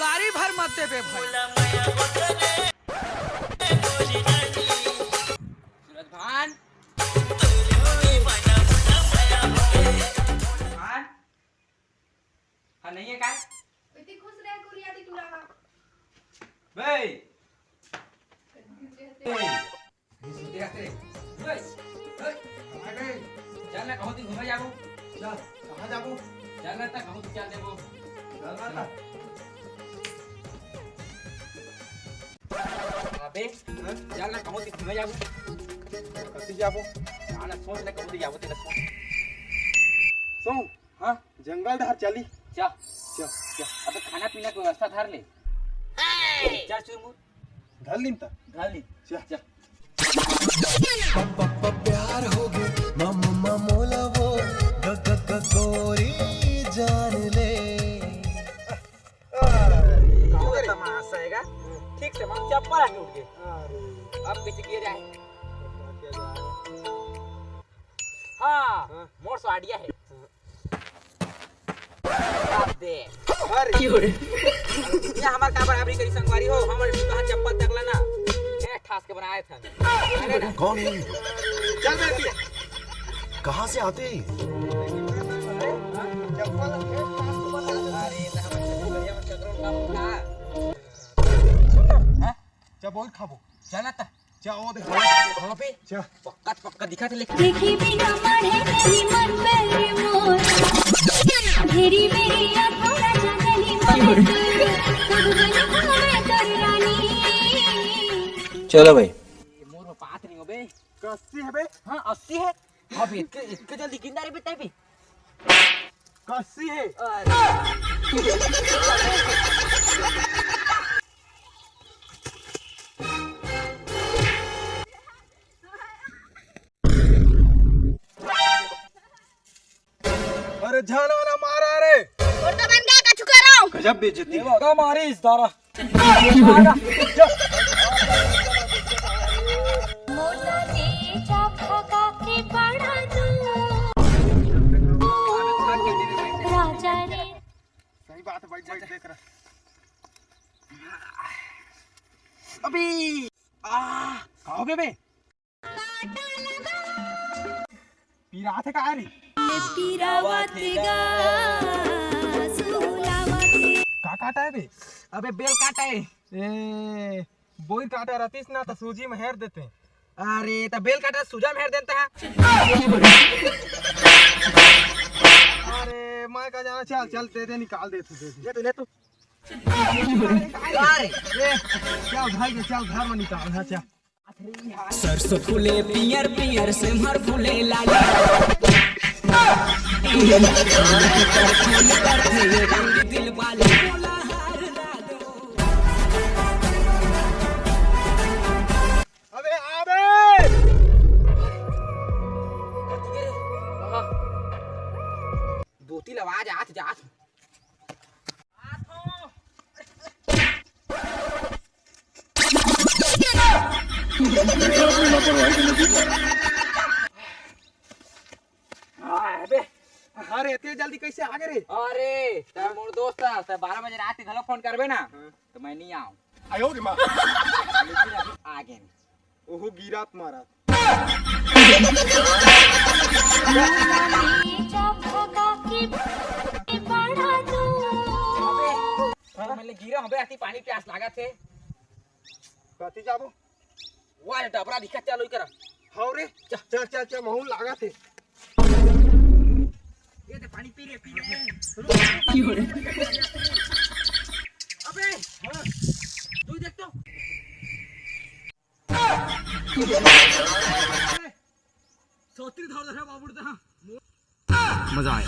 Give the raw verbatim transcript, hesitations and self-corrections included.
तारी भर मत देबे भाई। सूरज भान। भान। हाँ, नहीं है काय? इतनी खुश रहे कुरिया दी टूरा का। बे। ए। देख रे। ओए, ओए। कहाँ गए? चल ना, कहूँ ती घूमे जाबो। चल, कहाँ जाबो? चल ना, ता कहूँ ती चल देबो। चल ना, ता। अबे, हाँ? चल ना, कहूँ ती घूमे जाबो। कति जाबो? चल ना, सोच ना, कहूँ ती जाबो, तेला सोच। सोच। हाँ? जंगल डहर चली। चल। चल। चल। अबे, खाना पीना के व्यवस्था धर ले। चल, चुरमुर। धर लीन त। धर लीन। चल। चल। प्यार होगे मम्मा मोला वो ग ग ग गोरी जान ले। अरे, का तमाशा हे गा? ठीक से मन चप्पल आके उठ गए। अरे। अब कैसे किया जाए? हाँ, हाँ। मोर से idea हे। हाँ। अबे। अरे। ये हमार का बराबरी करी संगवारी हो, हमर जूता चप्पल तक ला ना, ए, ठास के बनाए थन। अरे ना। कौन है? चल बे। कहाँ से आते हैं? चप्पल, ए, ठास के बना। अरे, ना, हमर छत्तीसगढ़िया में ककरो का होता। हाँ? चल, बहुत खाबो। चल ना ता। जा, ओ देख। हाँ बे। जा। पक्का त पक्का दिखा थे लेकिन। देखी बिना माढ़े नहीं मन बहरे मोर। घेरी मेरी या थोड़ा जंगली मोर। सब बनो मैं तोर रानी। चलो भाई। ये मोर में पात नहीं हो बे। अस्सी हे बे? हाँ, अस्सी हे। अब इतके, इतके जल्दी गिन डारे बे तैं भी। कस्सी हे? अरे। अरे जाना ना मारा रे। और तो बन गया का छुका रहा हूँ। गजब बेइज्जती। ये लगा मारी इस दारा। मोटा तेजा भगा के बड़ा तू राजा रे। सही बात है, बैठ, बैठ, देख रहा। अभी आ, का हो गया बे? पीरात हे का रे? पीरावत गा, सुलावत। का काटा हे बे? अबे बेल काटा हे। ए, बोइर काटा रहतीस ना त सूजी में हेर देते। अरे त बेल काटा सूजा में हेर देता है। अरे मैं का जाना, चल चल दे दे, निकाल दे तू, दे दे। ले तू, ले तू। अरे ए, चल भाई के चल घर में निकाल, हाँ चल। सरसों फूले पियर पियर, सेमर फूले लाली। दिल वाले। अबे आ बे। दो तीन आवाज आत जात। अरे, इतने जल्दी कैसे आ गए रे? अरे, तै मोर दोस्त, तै बारह बजे रात के घलो फोन करबे ना, हाँ। तो मैं नहीं आऊँ। आयो रे माँ। लेकिन अभी आ गए। ओहो गिरात मारा। अरे, मैं ले गिरा हूँ बे, अति पानी प्यास लागत हे। कति जाबो? वाह, डबरा दिखा, चल, ओई करा। हाँ रे, चल। चल, चल, चल, महूँ लागत हे। ये दे, पानी पी ले, पी ले। रुक। अबे, हाँ। तू देख तो। सोती धर दे बाबू दा। मजा आया।